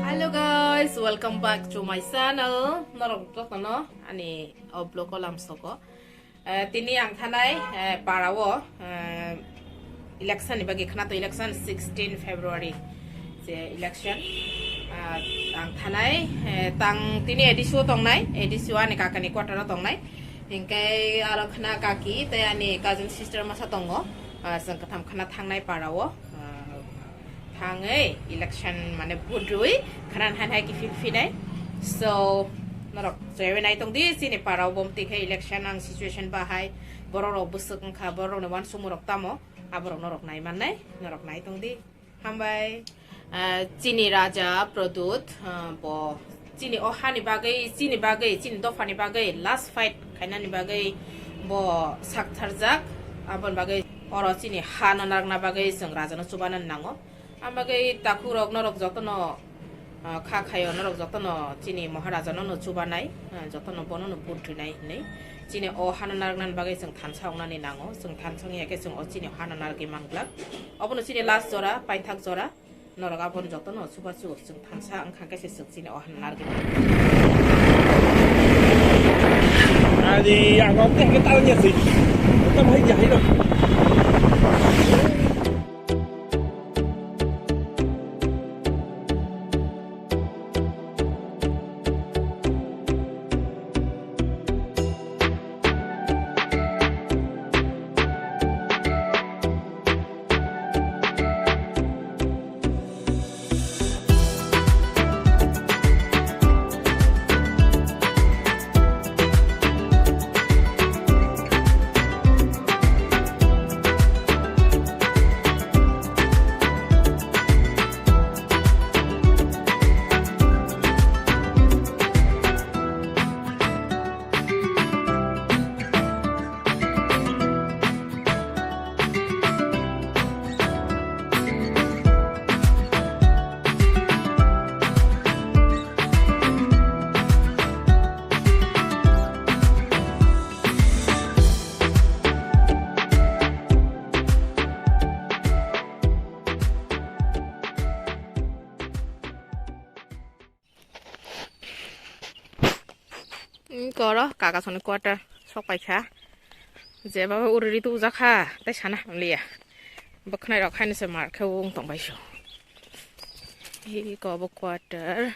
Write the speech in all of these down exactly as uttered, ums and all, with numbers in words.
Hello guys, welcome back to my channel. Norok jotono ani o vlog o lamsoko. Eh, tini ang thanai, eh, para o, eh, election ni bagwi khna to election sixteen February je election. Ah, ang thanai, eh, tang tini A D C o tongnai, A D C o ani kakani quarter o tongnai. Hinkhe aro khna kaki tei ani cousin sister masa tongo. Ah, chwng kwtham khna thangnai para o. Ah, thangwi election mane vote rwi khna hai hai kiphil phinai. So norok joyoi nai tong di chini para o bomti khe election ang situation bahai borok rok bwswk wngkha borok rok ni uansukmung rok tamo aborok norok nai mannai norok nai tong di. Hambai. Ah, chini raja Pradyut, ah, bo chini o hani bagwi, chini bagwi, chini dophani bagwi last fight khainani bagwi bo saktharjak. Aboni bagwi oro chini ha no narwkna bagwi chwng rajano chubanani nango. Ang bagwi takhuk rok norok jotono, ah, kha khaio norok jotono chini Maharaja no no chubanai, ah, jotono bono no vote rwnai hinwi. Chini o hano narwknani bagwi chwng thansa wngnani nango. Chwng thansa wngya khe chwng o chini hano narwgwi manglak. Obono chini last jora, paithak jora. Norok abono jotono chuba chuk chwng thansa wngkha khe se chwng chini o hano narwgwi manglak. Ani ang ok teh kita aja sih. Kita mau aja hidup. Koro kaka soni quarter sok paikha. Je baba uriri tu ujakha, tai sana hamliya. Bwkhnai rok haino se mar khe wng tong bai so. Iko bo quarter.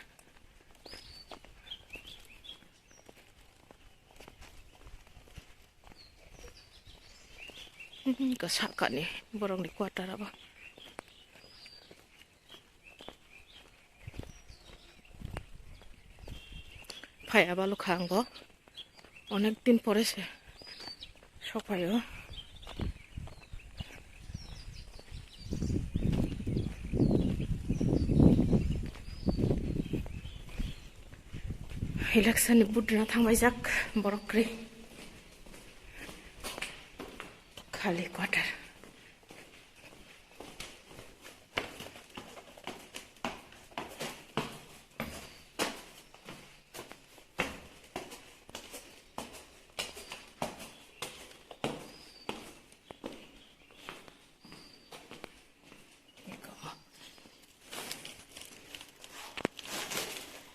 Iko sakani borok ni quarter abo. Phai abalukha ang bo. Onek din pore se sok phaio. Election ni vote rwna thangbaijak borok kwrwi. Khali quarter.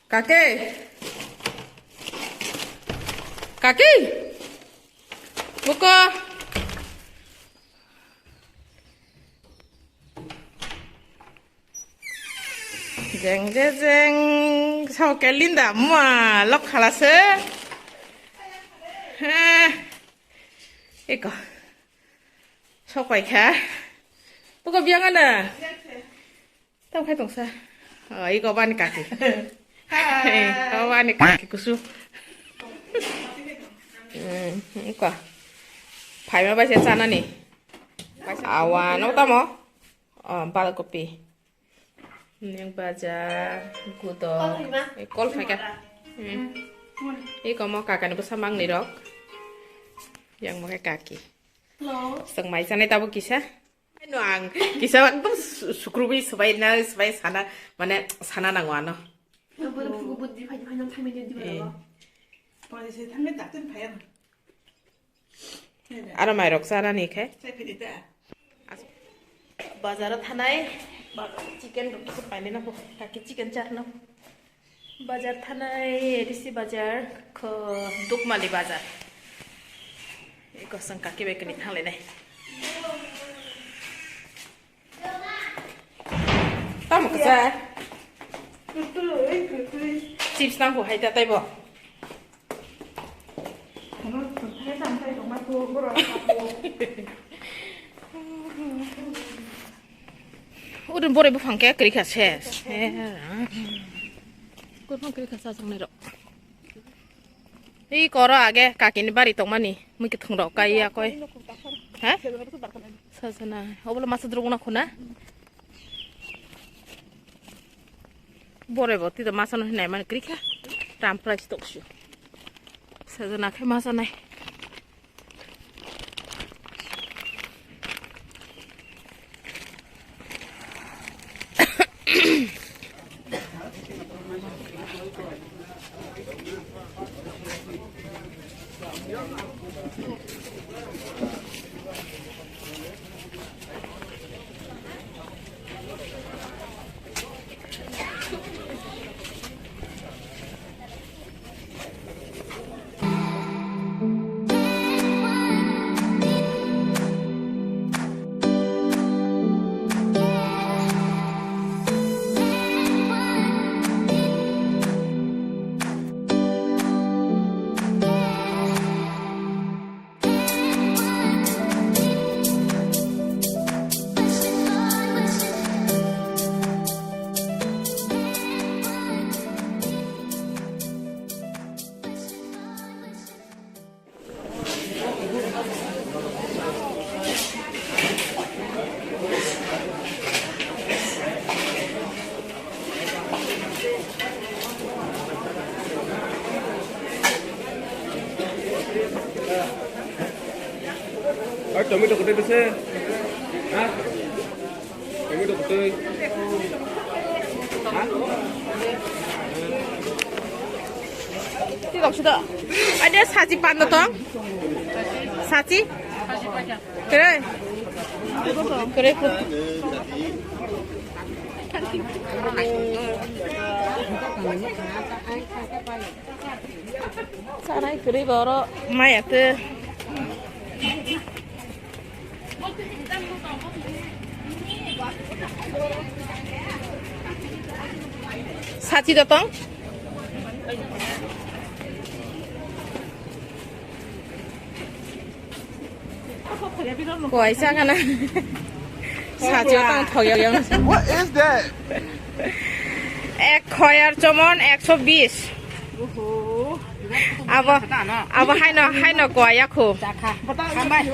Kaki. Kaki. Buko. Jeng je jeng. Sao ke Linda mua lok khala se. Heh. Iko. Sok pai kha. Buko biang ana. Tamo khai tongsa. Oh, iko bani kaki. Hai. Iko bani kaki kusu. Hmm, iko. Phaima bai se chanani. Awa, no tamo? Oh, bal kopi. Neng baja, gudo. Kol phaima. Eh, kol phaika. Hmm. Hmm. Iko mo kakani bwsa mangni rok. Yang mo khe kaki. Hello. Seng mai chanai tabo kisa. Ano ang kisa ekdom su-, sukrubui swbai na, swbai sana, mane sana nango ano. Nang bono phugu buddi phai phai nang thaimani di. Eh. Bana. Pore se thambe daktor phai ano. Aro mairok chanani khe. Chai phai di ta. As- Bazar o thanai, ba-, chicken rok painai na bo, kaki chicken charno. Bazar thanai, risi bazar, kho Dukmali bazar. Eko sang kaki bai kani thanglainai. Tamo kasa. Chips nang bo hai ta taibo. Udun boroi buphang khe kwrwi kha se. Buphang kwrwi kha sa chongnai rok. Ei koro age kakini bari tongmani mui kwthwng rok kai ya koi. Ha? Sajana. Obo masa druk na khuna. Boroi bo tida masa no hinai mani kwrwi kha. Tam price tok sio. Sajana khe masa nai. Ar tomato kote bese? Ha? Tomato kote? Ha? Ti kok sudo. Ade sachi pando tong. Sachi? Kere? Kere put. Sanai kere boro maya te. Sachi dotong. Kuai sakana. Sachi otang thok yang. What is that? Ek khoyar chomon ekso bis. Abo, abo haino, haino kuai ya khu. Hambai.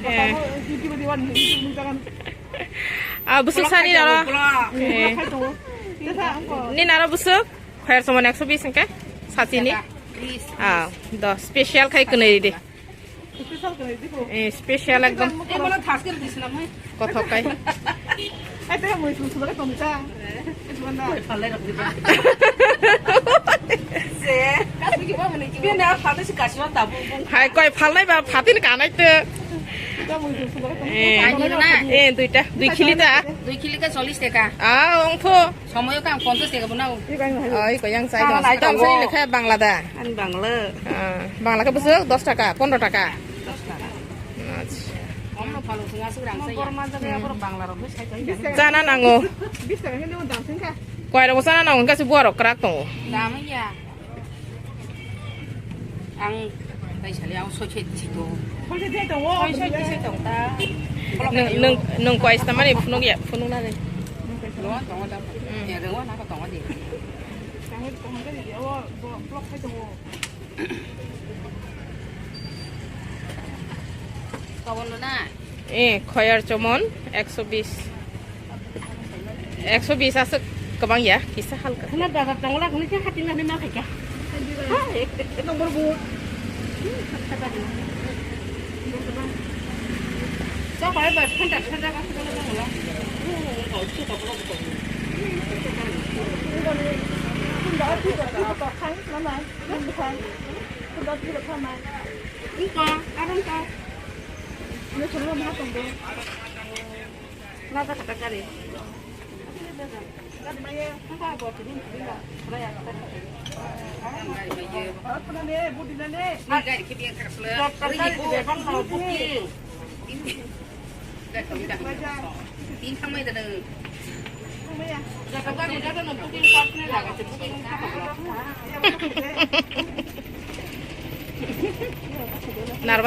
Eh. Ah, busuk sani naro. Eh. Ni naro busuk. Khoyar chomon ekso bis hingke. Sachi ni. Ah, do special khai kwnwi de. Special kwnwi de ko. Eh, special ekdom. Eh, mala thas kere dislam hai. Kothok kai. Hai te mui sum sum tong ta. Koi phalnai rok diba. Se, kasi ki ba mani ki. Bini a phalnai si kasi ba tabu. Hai koi phalnai ba phatin kanai te. Eh, eh, duita, dui kili ta. Dui kili ka chollish taka. Ah, ongtho. Somoyo kang ponchas taka bo nao. Oi, koyang chai. Tamo nai tongo. Tamo sini lekha Bangla da. Ani Bangla. Ah, Bangla khe bwswk dos taka, pondro taka. Dos taka. Acha. Omno phalo sing aswk rang saya. Borma jaga ya, bor Bangla rok sai kai. Chana nango. Bis taka hino dam sing kha. Koi rok chana nango, kasi buarok kwrak tongo. Dam ya. Ang tai sali ang soi soi si to. Soi soi si tong ta. Nung, nung, nung koi sta mani phunuk ya, phunuk na de. Lo tongo da. Hmm. Ya, lo na ko tongo de. Kabon lo na. Eh, khoyar chomon ekso bis. Ekso bis aswk kwbang ya, kisa halka. Khuna bazar tongo la, khuna khe hati nani ma khaika. Ha, ek, ek number bu. Chok bai bai phanta phanta ka khuna tongo la. Ingko, aron ka. Ini semua mana tongo? Nervous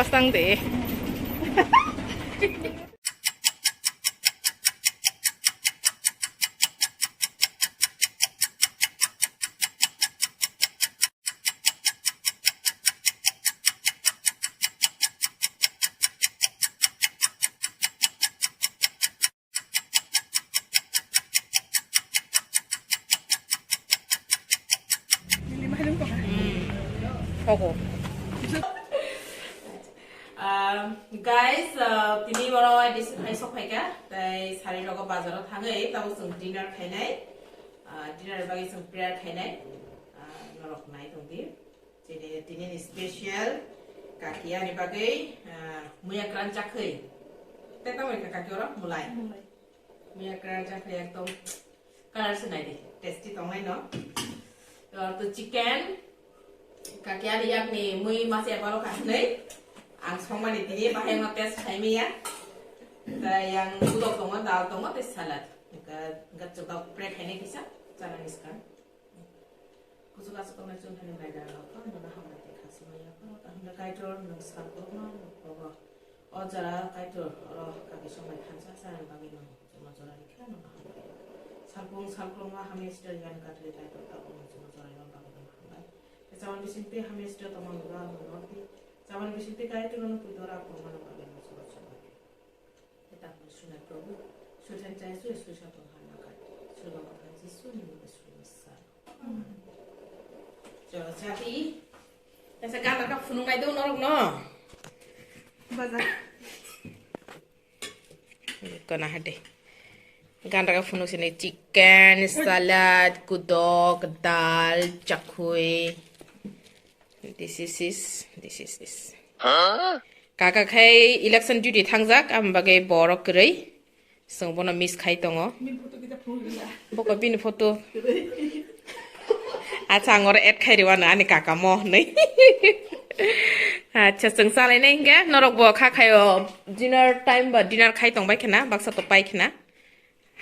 tang de. Ogo. Um, guys, uh, tini oro edition hai sok phaikha, tai sari rogo bazaro thangwi tamo chwng dinner khainai. Uh, dinner bagwi chwng prayer khainai. Uh, norok nai tongdi. Tini, tini ni special kaki ani bagwi, ah, muya kwran chakhwi. Tei tamo kha kaki oro mulai. Mulai. Muya kwran chakhwi ekdom color se nai di. Tasty tongnai no. Oro to chicken. Kaki ani yakni mui masa baro kha hinwi. Ang songmani tini bahai no taste khai miya. Tei yang budok tongo, dal tongo, tei salad. Ga, ga chukak pre khainai kisa. Chana ni swkang. Kuchuk aswk tongnai chwng thani bai da rok, nono hambai tei kha swmai ya, hwnba Kaitor nwng sal borokno nukrogo. O jora Kaitor oro kaki songbai thansa chana bagwi nwng chwngno jora rikha, nono hambai. Salpung salpungma hamya sida yan katri Kaitor tabuk nwng chwngno jora rwna bagwi nwng hambai. Tei chamani bisingtwi hamya sida tongma nukha nwng nordi. Chamani bisingtwi Kaitor nono puitor a kwrwngmani bagwi nwng chwngno chwngno. Tei tabuk swnai Probhu, Soitan chaya suya suisa tong hamya kha. Swrwngma Kwthang Jisu ni mungwi swnwi sa. Chwla chati. Kaisa gana kha phunuk nai do norok no. Baja. Kana hade. Gana kha phunuk sini chicken, salad, kudok, dal, chakhui. This is is, this is is. Kaka khai election duty thangjak, am bagwi borok kwrwi. Chwng bono miss khai tongo. Bini photo kita phunuk rwla. Boko bini photo. Kwrwi. Acha, ang oro add khai rwano ani kaka mo hwnwi. Acha, chwng chalainai hwnkhe norok bo kha khaio dinner time ba dinner khai tongbai khna, baksa to pai khna.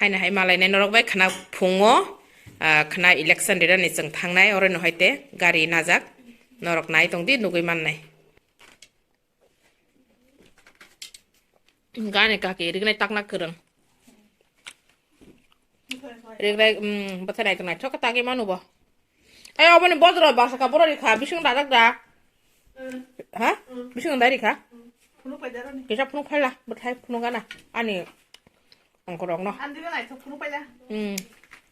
Haino hai malainai norok bai khna phungo, ah, khna election rwrani chwng thangnai, oro no hai te gari najak. Norok nai tongdi, nugwi mannai. Gani kaki rignai takna kwrwng. Rignai, mm, bwthai nai tongnai. Thok tagi manu bo. Ai, oboni bodro basa ka boro rikha, bising dadak da. Ha? Bising dai rikha. Phunuk pai da roni. Kisa phunuk phaila, bwthai phunuk gana. Ani ongkorok no. Andina nai thok phunuk pai da. Hmm.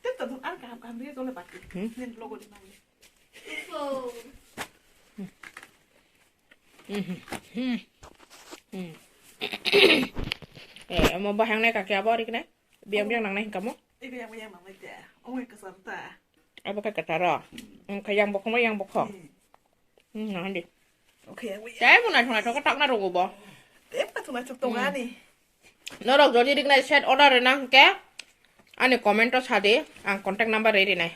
Tep ta dun ar kaham kaham ri jole bati. Hmm. Nin logo di mani. Hmm. Hmm. Hmm. Eh, omo bahang nai kaki abo rik nai. Biang biang nang nai hingkamo. Eh, biang biang nang nai te. Omo kasar ta. Abo kai kataro. Hmm, kayang bokong, yang bokong. Hmm. Hmm, nang di. Okay, we. Tei bo naithok naithok khe takna rwgo bo. Tei bo naithok naithok tongo ani. Norok jodi riknai set order rwna hwnkhe ani comment o sadi, ang contact number rwi rinai.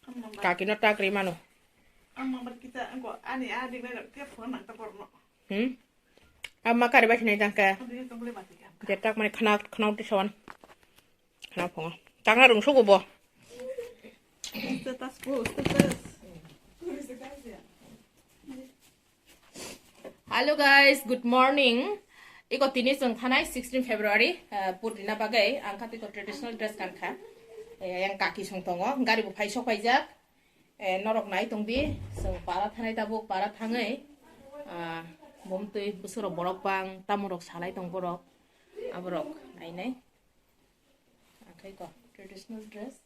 Ang number. Kaki no tak rwi mano. Ang number kita angko ani a riknai rok khe phone nang ta borno. Hmm? Amma kari bai sinai tangka. Ang riknai tong le mati ka. Je tak mani khna khna uti sawan. Khna phungo. Takna rung sugu bo. Status po, status. Hello guys, good morning. Iko tini chwng thanai sixteen February, ah, purina bagwi ang kha tiko traditional dress kankha. Eh, yang kaki song tongo, gari bo phai sok paijak. Eh, norok nai tongdi, chwng para thanai tabuk, para thangwi, ah, bomtwi bwswrok borok bang, tamurok salai tong borok, aborok nainai. Akhai ko traditional dress.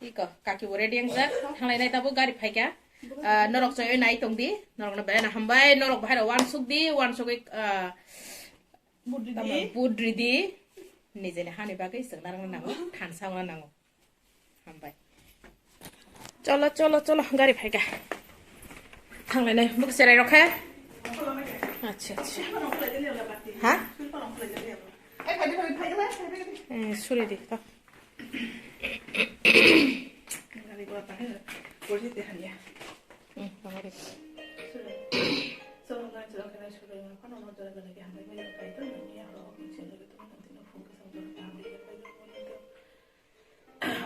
Iko kaki bo ready wngjak, thanglai nai tabuk gari phaikha. Ah, norok choi nai tongdi, norokno belai no hambai, norok bahai rok uansuk di, uansugwi, ah, Budri di. Tamo budri di. Nijeni hani bagwi chwng narwkna nango, thansa wngna nango. Hambai. Cholo, cholo, cholo, gari phaikha. Thanglainai, bwkha cherai rokhe. Acha, acha. Ha? Eh, suri di, to. Hmm, tama di.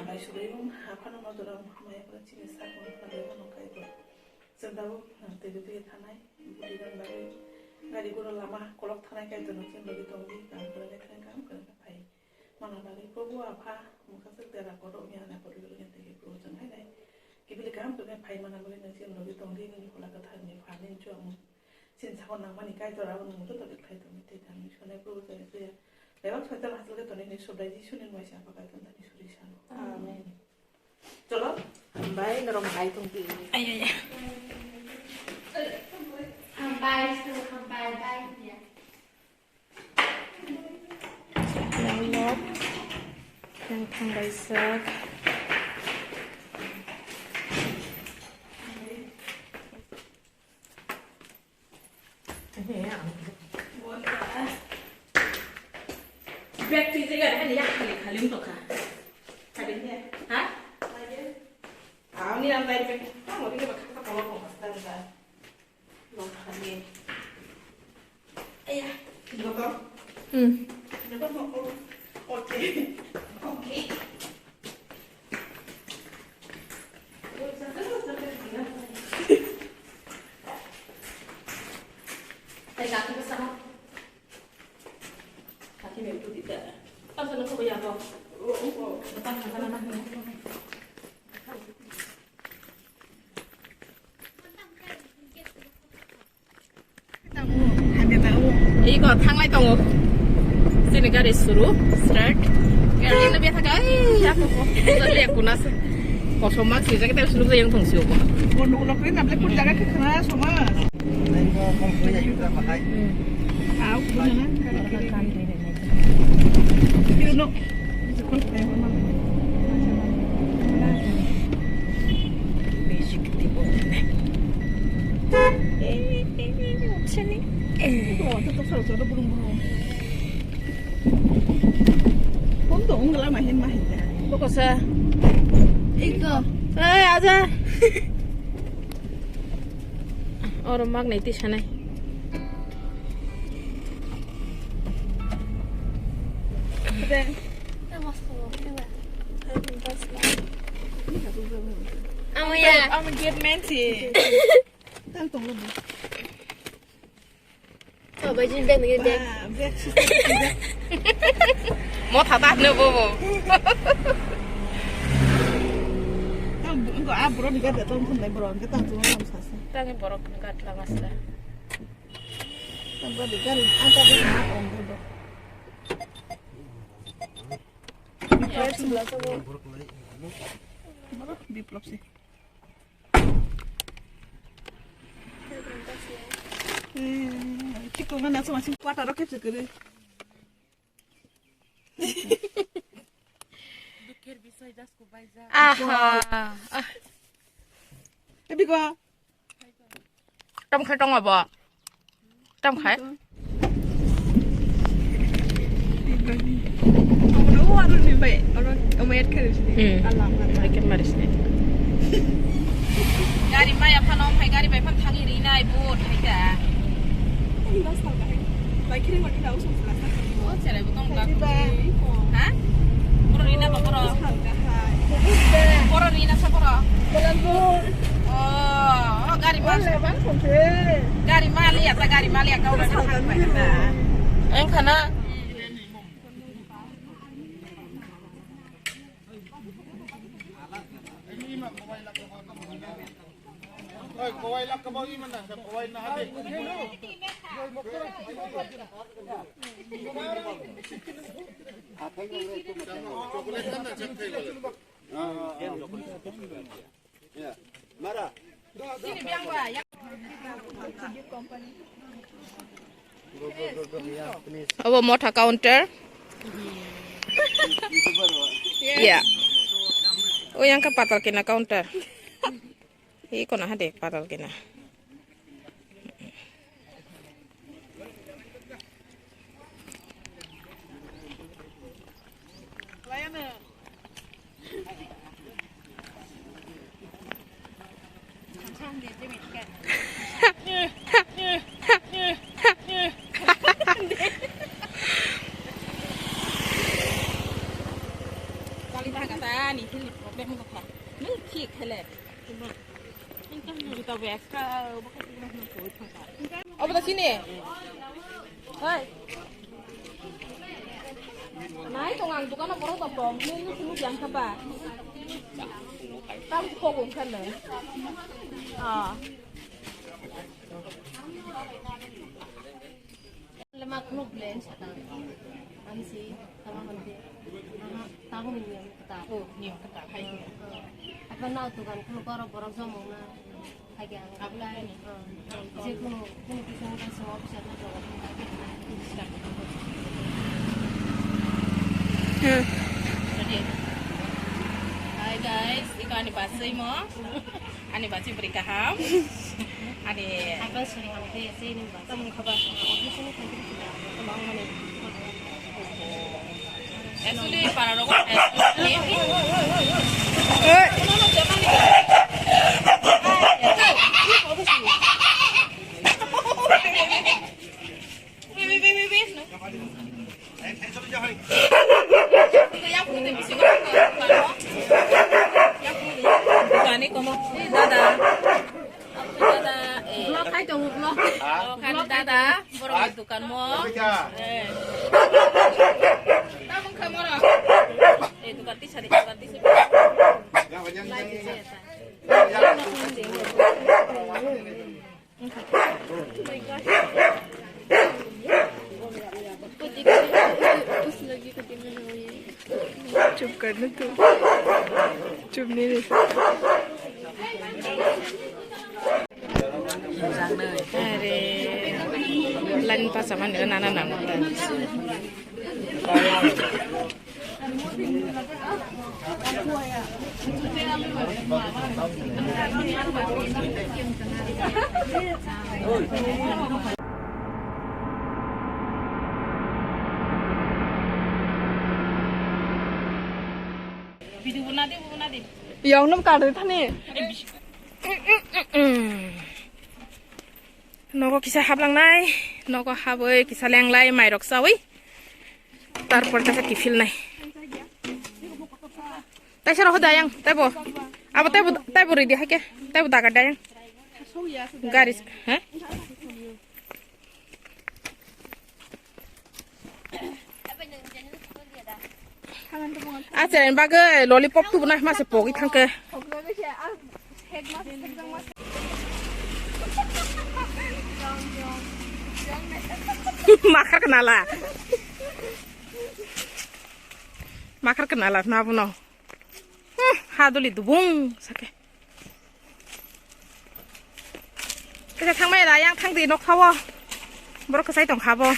Bai subraiyung haphano nodora maya pora chini sak mano khna bai mano kaitor. Chwng tabuk twi twi thanai budi rang bagwi gari gura lama kolok thanai kaitor no chwng logi tongdi kam kwrwngkhe thang kam kwrwngkhe phai. Mana bagwi Probu Apha mungsa swk dera kotor wngi hana kotor logi tei Probu chwng hainai kibili kam kwrwngkhe phai mana bagwi nang chwng logi tongdi nini phola kwthar ni pha nini chuak mung. Sin sakon nangmani kaitor abo nwng joto khe khlai tongwi tei thangwi sonai Probu Jisu ya. Bebak soitan hachal khe tonwi hwnwi Subrai Jisuni waisa Apha kaitor thani suri sano. Amen. Cholo, hambai norok hai tongdi. Ay, ay, ay. Hambai, hambai, bai. Yang lok, yang thangbai sak. Bag twi twi gari hani yak khali khali wng tongkha. Khali ni, ha? Ani ang dai bag tamo ri ba kha kha tamo tong kha sta da. Lo khali. Aya, goto. Hmm. Goto mo. Okay. Okay. Iko thanglai tongo. Chini gari suru, start. Gari no bia thakai, ya ko. Tadi aku nasa. Kosong mak sih, jadi kita suru yang tong siu ko. Kono ulok ni nablek pun jaga ke khana soma. Au, bukan. Bokosa. Iko. Hey, aja. Oro magnai tisanai. Amo ya. Amo get menti. Tang tong lo. Oh, bajin bag ni bag. Ba, bag sih. Mo thata ne bo bo. Ang, ang, ah, bro, ni gada tong tong dai, bro, ang kata tong tong sasa. Tangi borok ni gat lama sila. Ang gada gari, ang gada na tong tong. Biplop sih. Eh, chikon na sama sing kwata ro kepse kere. Aha. Ah. Ebi ko. Tam khai tong abo. Tam khai. Oro, oro ni bai, oro, omo add khe risi. Hmm. Alam, alam. Add khe maris ni. Gari maya phano, phai gari bai phano thangwi rinai, bo thai da. Bai khe ringma khe da, usung sila sa. O, chere bo tong da. Ha? Boro rina ba boro. Boro rina sa boro. O, o, gari ma. Gari maliya ta, gari maliya ka. Engkhana. Abo motha counter. Ya. O yang ka patal kena counter. Iko na hade patal kena. Obo da sini. Hai. Nai tong ang dukano borok tong tong. Nini sini jam kapa. Tam kok ungkan na. Ah. Lama khuluk ble saka. Ani si tama hante. Aha, tahu ni niyam kata. Oh, niyam kata. Hai. Apa nau tukan khuluk oro borok jomong na. Hai ke ang. Abla ni. Ah, je kuno, kuno kisah kisah officer na jawab. Hmm. Ready? Hi guys, iko ani basui mo. Ani bachwi bwrwi kaham. Ani. Actually, para rogo. Dukani komo. Eh, dada. Dada, eh. Vlog khai tongo, vlog. Oh, khai dada. Borok ni dukan mo. Eh. Tabung kha moro. Eh, dukan tisa di, dukan tisa. Lai tisa ya ta. चुप कर ना तू, चुप नहीं रह सकता। Are, lain pasamani nana nang. Video bana de, bana de. Yang nom kar de thani. Nogo kisa hablangnai, nogo habwi kisa lenglai, mairok chawi, tarpor kisa kiphilnai. Taisa roho dayang, taibo. Abo taibo, taibo ready haike, taibo dagar dayang. Gari, ha? Acha, bagwi lollipop tubuna masa pogwi thangkhe. Makhar kanala. Makhar kanala na bono. Hmm, ha duli dubung sake. Kisa thangmai ra yang thang di nok thawo. Borok kwchai tong kha bo.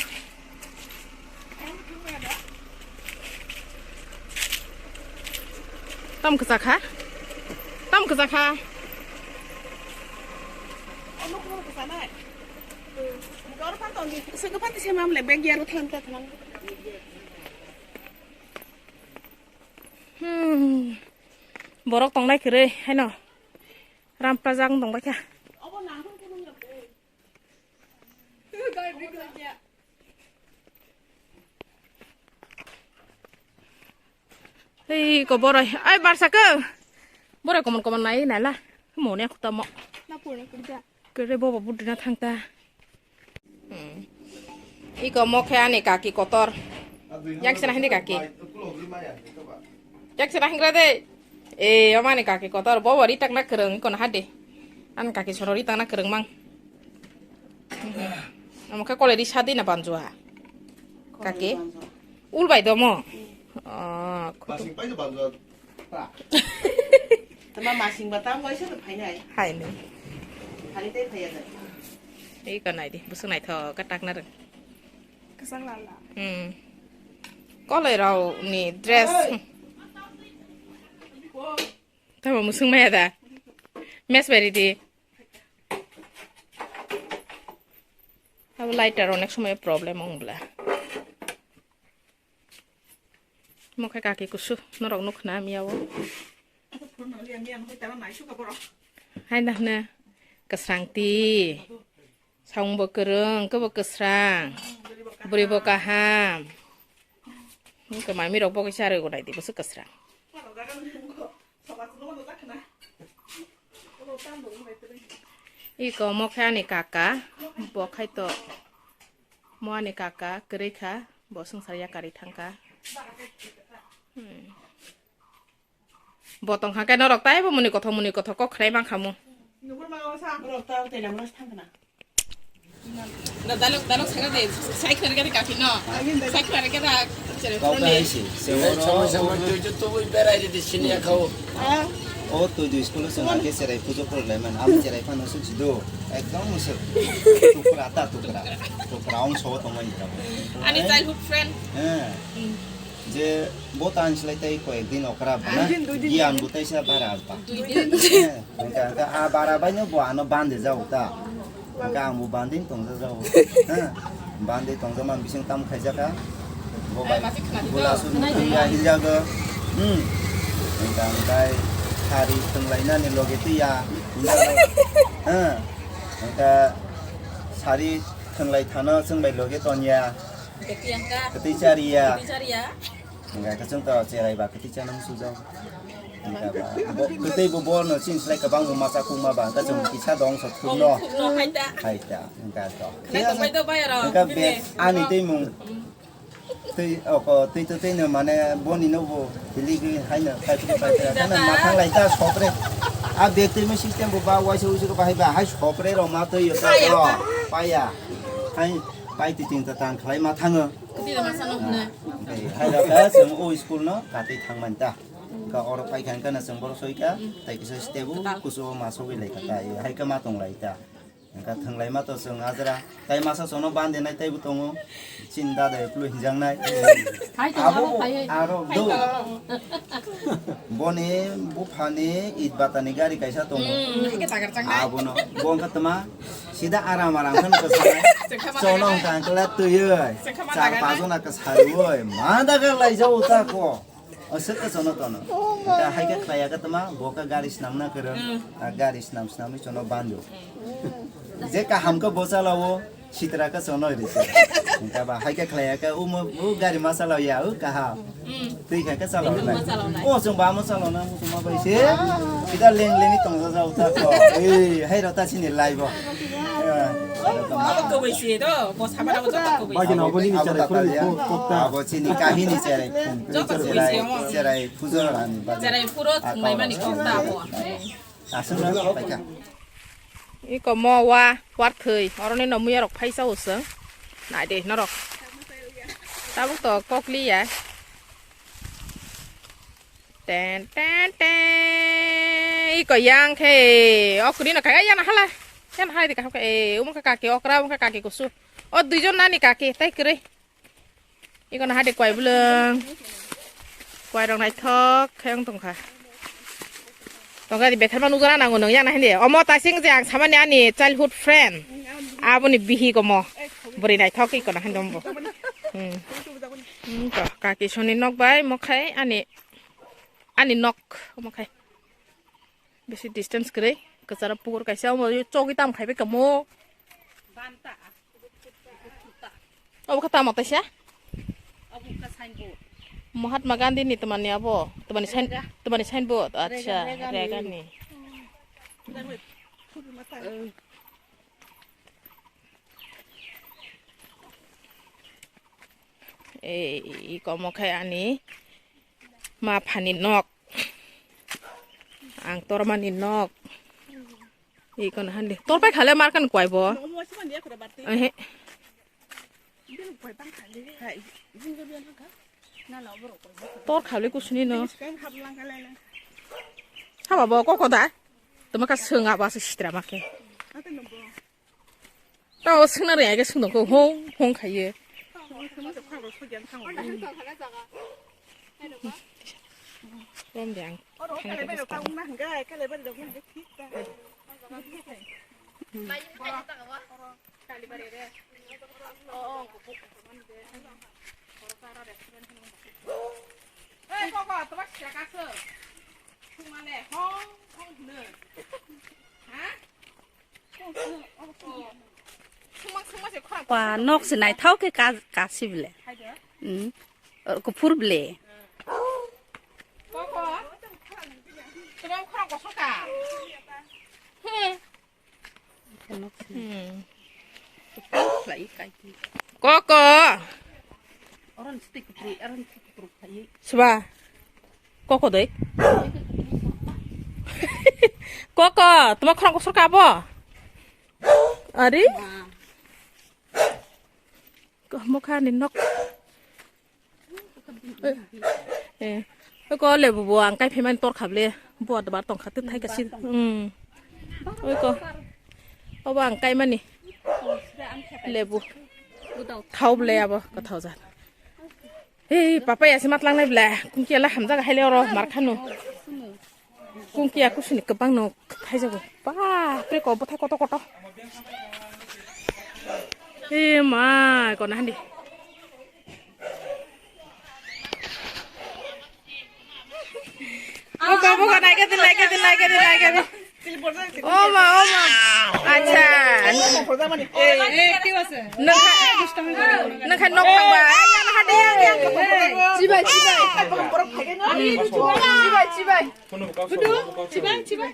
Tam kwchak ha? Tam kwchak ha? Hmm. Borok tongnai kwrwi haino. Rampajak wng tongbaikha. Hei, ko borai. Ai, barsa ko. Borai komon komon nai nala. Mone aku tamo. Kere bobo budina thangta. Hmm. Iko mo khe ani kaki kotor. Yang sana hindi kaki. Yang sana hingra de. Eh, omani kaki kotor. Bobo ri takna kereng iko na hade. An kaki soro ri takna kereng mang. Amo khe kolai ri sadi na banjua. Kaki. Ul bai domo. Oh, kutu. Tama masing ba tam waisa to phainai. Haini. Hari tei phaiya jai. Ei ka nai di, busuk naithok ka takna rwng. Kwchang lala. Hmm. Kolai rao ni dress. Hey! Tamo musung maya da. Mes bari di. Abo lighter onek somoi problem ong bla. Mo khe kaki kusu norok nukna miya o. Hai na hne. Kwsrang ti. Samung bo kwrwng, kebo kwsrang. Bwrwi bo kaham. Wngkha mami rok bo kisa rwgo naidi, bwswk kwsrang. Iko mo khe ani kaka, bo khai to mo ani kaka kwrwi kha, bo swngchar yakarwi thang kha. Hmm. Bo tong kha khe norok taibo muni kothok muni kothok kok khlai man kha mu. Norok taibo tei lamro thang khna. Na dalok dalok sakha de, cycle gari kaphino. Cycle gari kata chere Kok phone de. Hai si, se Ei, oro. Samai samai twi twi twi berai di sini ya khao. O twi twi school se ngake serai pujo khol lai man, am serai phano su jido. Ekdom se. Tukra ta tukra. Tukra ong so tong man jabo. Ani childhood friend. Eh. Hmm. Je bo tan silai tai koyek din okra bana. Dui din, dui din. Giyan bo tai sa bara alpa. Dui din. Eh, hingka hingka a bara bai no bo ano bande jao ta. Hingka ang bo bande tongja jao. Eh, bande tongja man bising tam khaijaka. Bo bai. Ai, masih kena bula juga. Sun ya hinjago. Hmm. Hingka hingka hari tenglaina ni loge tu ya. Hinjago. Eh, hingka sari tenglai thano sengbai loge tonya. Kwtwi wngkha. Kwtwi chariya. Kwtwi chariya. Hingkha khe chwng to cherai ba kwtwi chanang sujak. Hingkha ba bo kwtwi bo bol no chini slai kwbang bo masa kukma ba hingkha chwng kisa dong so thukno. Thukno hai ta. Hai ta hingkha to. Khwlai tongbai to bai aro. Hingkha be ani tei mung. Tei oko tei to tei no mane boni no bo hili gwi hai no kai tu kai tu kana ma thang lai ta sopre. A bag tei mo system bo ba waisa usu ko bahai ba hai sopre ro ma tei yo ta. Paya. Paya. Hai. Pai ti ting ta tang khlai ma thango. Kwtwi da masa no hwnwi. Hai da ka chwng o school no katwi thang man ta. Ka oro pai kha hwnka na chwng borok soi kha, tai kisa step o kusu o ma sogwi lai kha ta. Hai khe ma tong lai ta. Hwnka thwng lai ma to chwng ajra. Tai masa sono bande nai tai bo tongo. Chin da da kulu hinjang nai. Hai to abo aro pai. Aro do. Boni buphani it batani gari kaisa tongo. Hmm, hai khe tagar chang nai. Abono bo wngkha tma sida aram aram khe nukha sanai. Chwng kha ma chono tagar nai. Wngkha angkla twiwi. Chwng kha ma tagar nai. Char pajona kwsariwi ma dagar laijao ta ko. Aswk khe chono tono. Oh my. Wngkha hai khe khlaiya khe tma bo khe gari snamna kwrwng. Hmm. A gari snam snamwi chono banjo. Hmm. Je kaham khe bo chalao. Sitra ka chonoi ri se. Hingka ba hai khe khlai khe u mo u gari ma chalao ya u kaham. Hmm. Twi kha khe chalao nai. Ma chalao nai. O chwng ba mo chalao na mo ma bai se. Kita leng leng tong ja ja u ta ko. Ei hai ro ta chini lai bo. Abo kwbai se do, bo sama na bo joto kwbai. Bagi no bo ni cherai phuru ko kok ta. Abo chini kahini cherai. Joto kwbai se mo. Cherai pujo rani ba. Cherai puro thunglai mani kok ta bo. Aswk na pai kha. Iko mo wa, warthwi, oroni no muya rok phaisa o chwng. Nai de norok. Tabuk to kokli ya. Ten, ten, ten. Iko yang khe, okri no kaya yana hala. Yana hala di kaham khe, eh, umkha kaki okra, umkha kaki kusu. O duijon nani kaki, tai kwrwi. Iko no hade kwai bwlwng. Kwai rok naithok khe wng tongkha. Tongkha di betharma nukjana nango nung yana hindi. Omo tasing je ang samani ani childhood friend. Aboni bihik omo. Bwrwi naithok iko no hindi omo. Hmm. Hmm, to kaki soni nok bai mokhai ani, ani nok mokhai. Bisi distance kwrwi, kwcharo pukur kaisa omo chogwi tam khaibai kamo. Obo khe tamo taisa? Mahatma Gandhi ni twmani abo, twmani sign, twmani signboard, acha, Reagan ni. Ei, iko omo khe ani ma phani nok. Ang tormani nok. Iko na hande. Torpai khale markan kwai bo. Ehe. Tor khale kusuni no. Haba bo koko da. Tuma ka swnga ba se sitra ma khe. Tao swngna rwya khe swngdong kho hong hong khaiyo. Rom de ang thangna khe bwskang. Ei, koko, tuma sira ka sir. Sungmane hong hong hne. Ha? Wa nok se naithok khe ka, kasi bile. Hmm. Kuphur bile. Hmm. Koko. Seba. Koko doi. Koko, tuma khorang kosor kabo? Ari? Mokha ni nok. Eh, ko lebu bo ang kai phaimani tor khable. Bo adbar tong kha, tei thai kasi. Hmm. Oi ko. Obo ang kai mani. Lebu. Thau ble abo, kathau jat. Hei, papa ya se matlang nai ble. Kungkia la hamjak hai le oro mar khanu. Kungkia kusuni kwbang no thaijago. Ba, pre ko bothai koto koto. Hei, ma, ko na handi. Buka, buka, naikedi, naikedi, naikedi, naikedi. Oma, oma. Acha. Nokha, nokha nok thangba. Chibai, chibai. Chibai, chibai.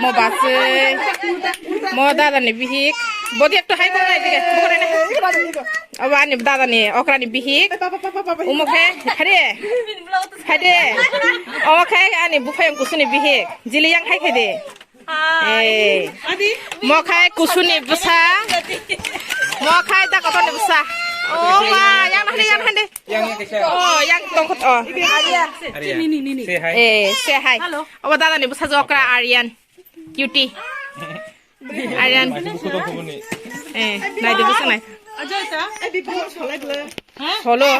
Mo base. Mo dada ni bihik. Bodi ekto hai ko nai dige. Obo ani dada ni okra ni bihik. Umo khe, hade. Hade. Omo khe ani buphayong kusuni bihik. Jili yang hai khe de. Ei. Mo khai kusuni bwsa. Mo khai da kotorni bwsa. Oh ma, yang hande, yang hande. Yang, yang kaisa. Oh, yang tongkot, oh. Arya. Arya. Nini, nini. Say hi. Eh, say hi. Hello. Obo dada ni bwsa jokra Aryan. Cutie. Aryan. Kuku to kuku ni. Eh, nai de bwsa nai. Ajoy ta? Solo.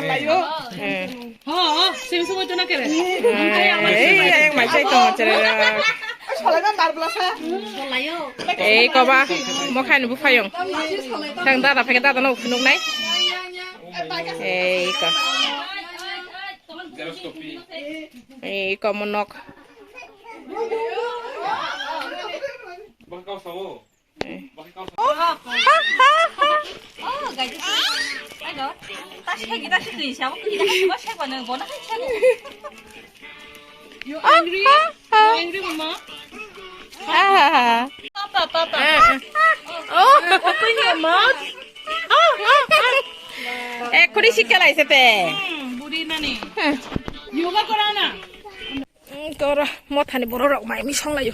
Eh. Ho, ho, sing sung jona kere. Eh, yang mai chai tong chere. Ei koba, mo khai ni buphayong. Tang dada phai dada no phunuk nai. Ei ko. Ei ko monok. Eh. Oh, ha, ha, ha. Oh, guys. Ayo. Ta segi, ta segi, siapa kita coba siapa nih? Bona kan siapa? You angry? You angry, Mama? Ah. Papa, Papa. Ah, ah. Oh. Open your mouth. Ah, ah, ah. Eh, kuri sikalaise te. Hmm, buri nani. Hmm. Yoga kora na. Hmm, kora, mothani borok rok mai mi songlayo.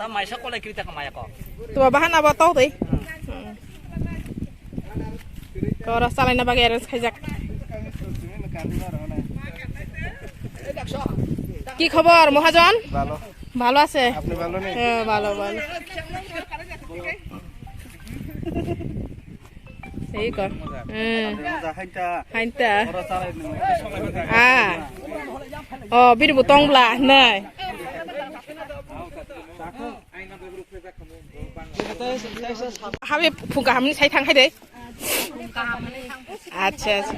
Ta maisa kolai kiri ta kamaya ko. Tua bahana ba tau dei. Kora salai na bagwi arrange khaijak. Ki khobor, Mohajon? Bhalo. Bhalo ache? Apni bhalo nei? He, bhalo, bhalo. Ei ko. Hmm. Apni moja hainta. Hainta. Oro salai nung. Ah. Oh, bini butong bla, nei. Habe phung kaham ni sai thang hai de. Acha, acha.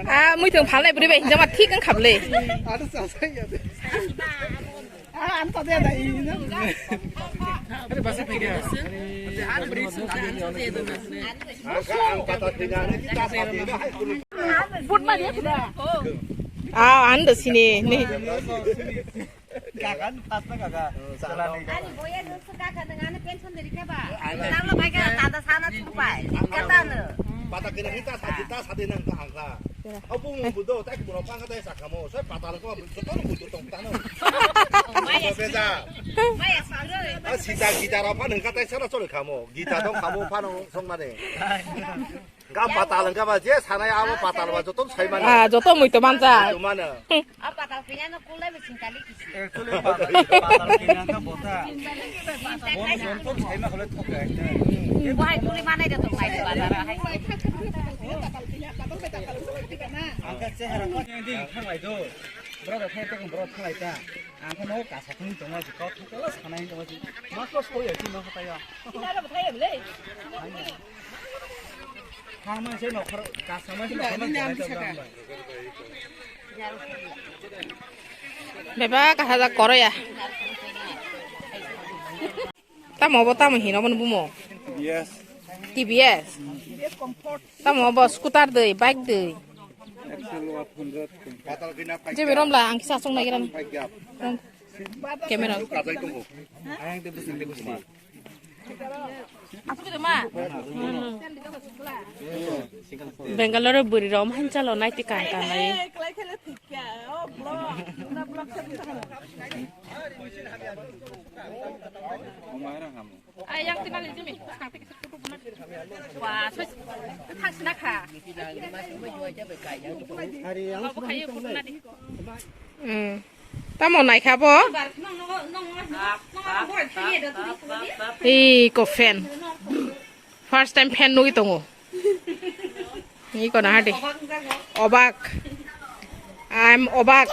Ah, muithung phalnai bwrwi bai hinjama thik wng kha bwle. Ah, ano tade da i na. Ah, ano da sini ni. Gagan pas na gaga. Ani boya Kaka nang ano pension dari kaba? Nang lo bai ka tata sana chupai. Kata no. Pata kena hita sadi ta sadi nang ta angka. Abu mu budo ta ki buno pang kata sakamo. Sai pata ko budo to budo tong ta no. Maya beja. A sita gita rok phano hwnkha tai sara chori khamo. Gita tong khamo phano songmani. Ga patal hwnkha ba je sanai abo patal ba joto sai mani. Ah, joto mui to manja. Mui to mano. A patal phiya no kulai ba singkali kisi. Actually, patal, patal phiya no bota. Bono joto sai ma khole thok ekta. Bo hai kuli manai de tong lai bazar hai. Angka chehara ko yang di thang lai do. Bro da thai tong bro thang lai ta. Ang khe nogo kasa thung tongma si, kok thung tongma si, khanai tongma si. Mas mas koi ya, si mas koi ya. Thang man se nokhor kasa man se nokhor man se. Beba kasa da koro ya. Tamo bo tamo hino bo bumo. Yes. T V S. Tamo bo scooter dei, bike dei. Jemi romla ang kisa song nai ran. Camera. Bangalore buri rom hanchalo nai ti kan kan lai. Ayang tinali jemi. Wa, so, thang sina kha. Hari yang. Abo khayo putna di. Hmm. Tamo naikha bo? Iko fan. First time fan nugwi tongo. Iko na hadi. Obak. I'm obak.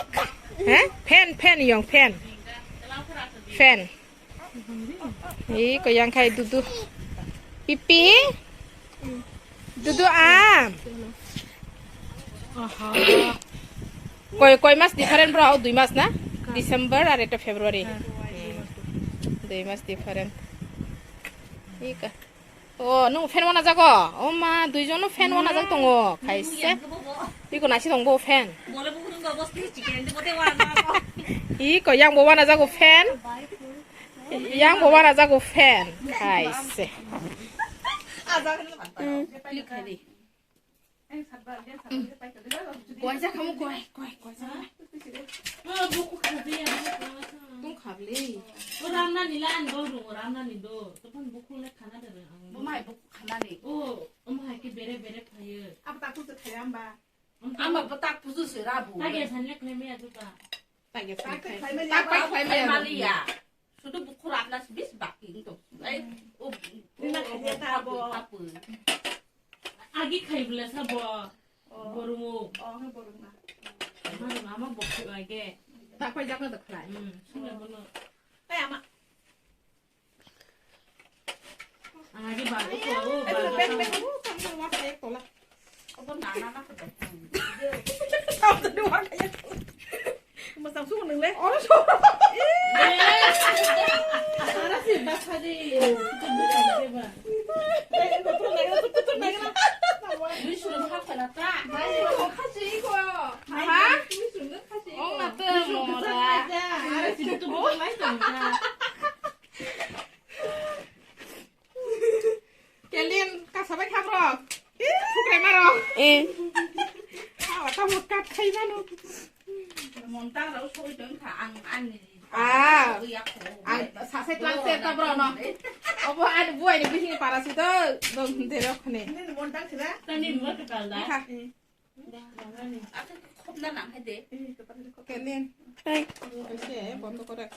He? Fan, fan, yong fan. Fan. Iko yang khai dudu. Pipi. Dudu am. Koi, koi mas different bro, dui mas na? December ar eta February. Dui mas different. Ika. O, nung fan wana jago? O ma, duijon no fan wana jag tongo. Khaise. Iko nasi tongo fan. Iko yang bo wana jago fan. Yang bo wana jago fan. Khaise. Koi ja khamu koi, koi, koi ja khamu. Tong khabli. O ramna ni lan do, ro ramna ni do. Topon bukhuk le khana de ang. Bo mai bukhuk khana ni. O, omo hai ke bere bere khaye. Abo tak tu khaya amba. Ama bo tak puju se rabu. Tak ya san le khlai me ya tu ta. Tak ya san le khlai me ya. Tak pai khlai me ya. Sudu bukhuk ramna bis baki to. Ai, o, nina khaya ta bo. Agi khai bela sa bo. Oh. Borung o. Oh, he borung na. Borung ama bokhe age. Tak pai jak na da khlai. Hmm, sung le bono. Ai ama. Agi ba ko, o ba. Bek bek, o, tang tang wa khai tola. Obo na na na ko. Tang tang wa khai. Masang suku nung le. Oro suku. Ara si basa di. Dui suru hap kala ta. Khasi ko. Ha? Dui suru khasi ko. Ong na te mora. Ara si tu bo mai ta. Kelin, kasa bai kha bro. Phukrema rok. Eh. Awa, tamo kat khai mano. Montang rok soi tong kha, ang ani. Ah. Ang sasai tlang ter ta bro no. Obo ani buai ni bihing para si to, dong de rok khne. Ini montang sila. Tani mo ke pal da. Kha. Aku khop na nang hai de. Kelin. Hai. Oke, bondo kore.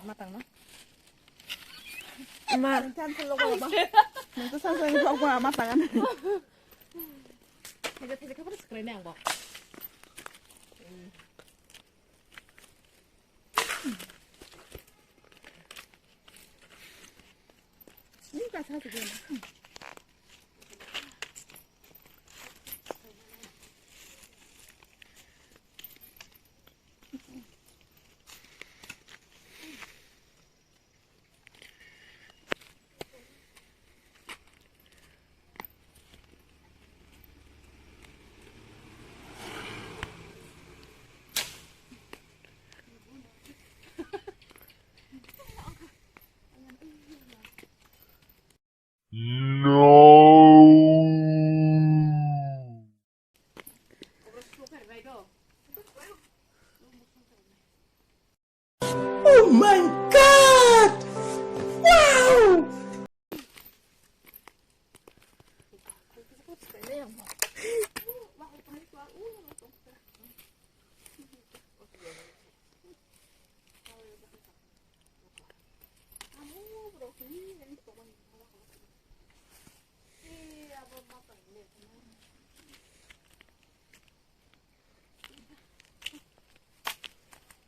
Matang no. Ma. Nang to sang sang vlog ma matang ano. Thaijo thaijo khe bono swkrai nai ang bo. Ni ka sa se. No. Oh my God! Wow!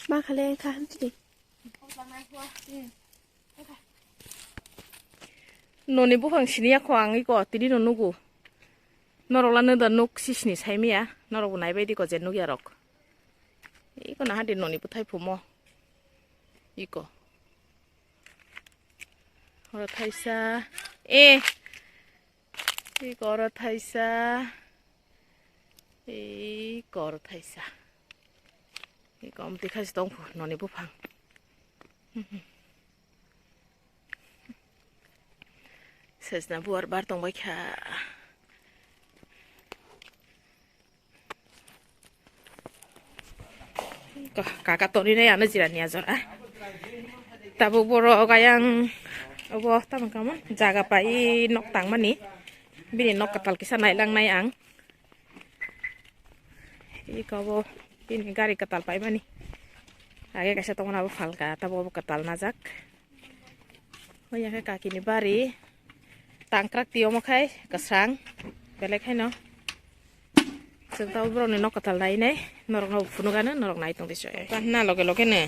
Ma khalai ang kha hamsini. Noni buphang sini ya kho ang iko tini no nugo. Norok lano da nuk sisini saimaya. Norok bo naibai di ko je nukya rok. Iko naha di noni bwthai phumo. Iko. Oro thaisa. E. Iko oro thaisa. Iko oro thaisa. Iko omtwi khaisi tongphu noni buphang. Sesna buar bar tongbai kha. Ka-, kaka toni nai ano jira ni ajor a. Tabuk borok ayang obo tamo kamo jaga pai nok tangmani. Bini nok kwtal kisa nailang nai ang. Iko bo bini gari kwtal paimani. Age kaisa tongmani abo phalka, tabuk obo kwtal najak. Oya khe kakini bari tangkrak twi omo khai kwsang belai khaino. Chwng tabuk borokni nok kwtal nai nai norokno phunukgano norok nai tongdi chwng. Kahna loge loge no.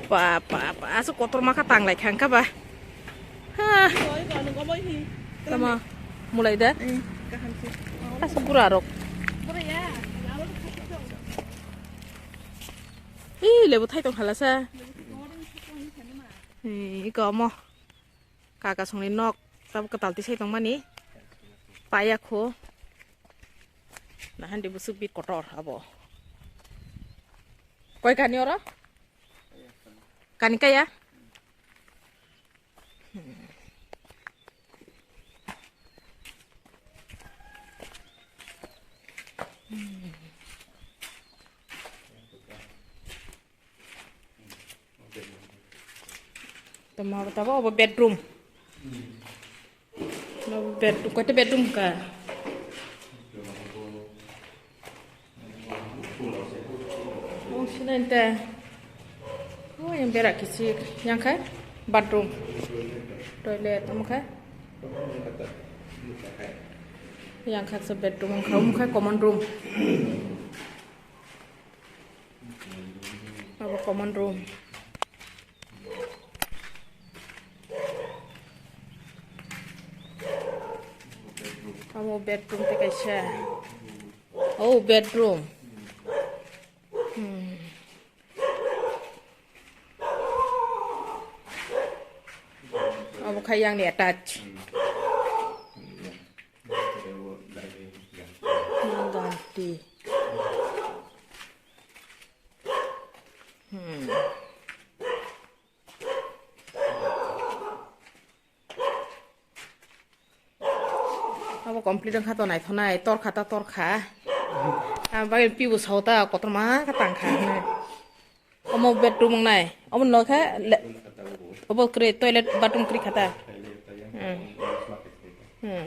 Pa pa pa aswk kotorma kha tanglai kha wngkha ba. Ha. Tama mulai da. Aswk bura rok. Ih, lebu thai tong khala sa. Ih, iko mo. Kaka songni nok tabuk kwtal tisai tongmani. Paya kho. Nahan di busuk bi kotor abo. Koi kani oro? Kani kaya? Tamo tabo obo bedroom. Obo bedroom, koita bedroom ka? Obo sinai ta. Oh, yang berak kisi, yang kai bathroom, toilet, omo kai. Yang kak se bedroom, omo kai, omo kai common room. Abo common room. Abo bedroom te kaisa. Oh, bedroom. Hmm. Abo khai yang ni attach. Ganti. Hmm. Abo complete wngkha to naithonai, torkha ta torkha. Ang bagwi pibo sao ta kotorma kha tangkha hinwi. Omo bedroom wngnai. Omo no khe le-, obo kwrwi toilet bathroom kwrwi kha ta. Hmm. Hmm.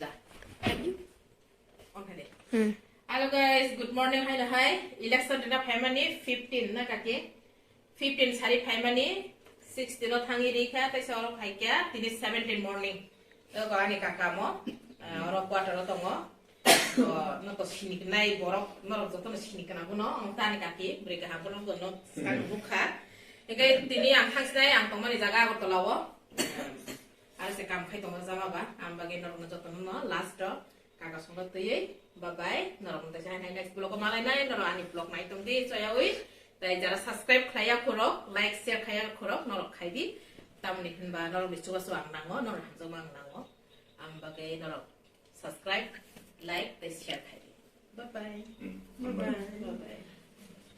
Da. On khai de. Hmm. Hello guys, good morning. Hai hai. Election dina phaimani fifteen na kaki. Fifteen sari phaimani sixteen o thangwi rikha, tei se oro phaikha tini seventeen morning. Ego ani kaka mo, ah, oro quarter o tongo. To, no to sini nai borok, norok joto no sini kana bono, ang tani kaki, bwrwi kaham bono bono, skang bukha. Engke tini ang thangsinai ang tongmani jaga Agartala o. Ar se kam khai tongo jama ba, ang bagwi norok no joto no last o kaka songno twiwi. Bye bye, norok no teisa hai next vlog o malai nai, norok ani vlog nai tong di, choyawi. Tai jara subscribe khlaiya khorok, like, share khlaiya khorok, norok khai di. Tamni hinba norok ni chubachu ang nango, norok hamjakma ang nango. Ang bagwi norok subscribe, like, tei share khai di. Bye bye. Hmm. Bye bye. Bye bye.